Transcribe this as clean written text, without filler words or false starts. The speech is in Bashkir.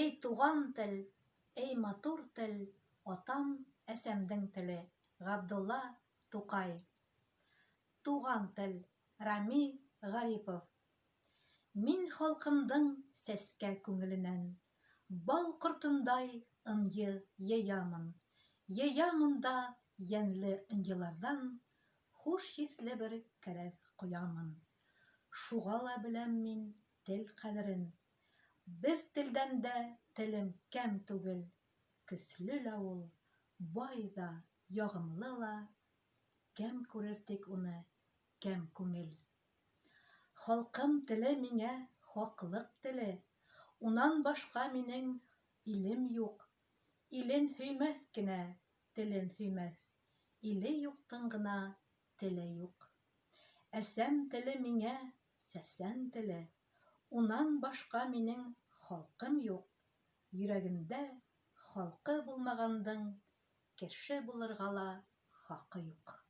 Эй туған тел, эй матур тел, Атам, әсәмдең теле. Ғабдулла Туҡай. Туған тел. Рами Ғарипов. Мин халҡымдың сәскә күңеленән Бал ҡортондай ынйы йыямын. Йыямын да йәнле ынйыларҙан Хуш еҫле бер кәрәҙ ҡоямын. Шуға ла беләм мин тел ҡәҙерен. Бер телдән дә телем кәм түгел. Көслө лә ул, бай ҙа, яғымлы ла. Кәм күрер тик уны кәм күңел. Халҡым теле миңә хаҡлыҡ теле. Унан башҡа минең илем юҡ. Илен һөймәҫ кенә телен һөймәҫ. Иле юҡтың ғына теле юҡ. Әсәм теле миңә сәсән теле. Унан башҡа минең халҡым юҡ. Йөрәгендә халҡы булмағандың Кеше булырға ла хаҡы юҡ.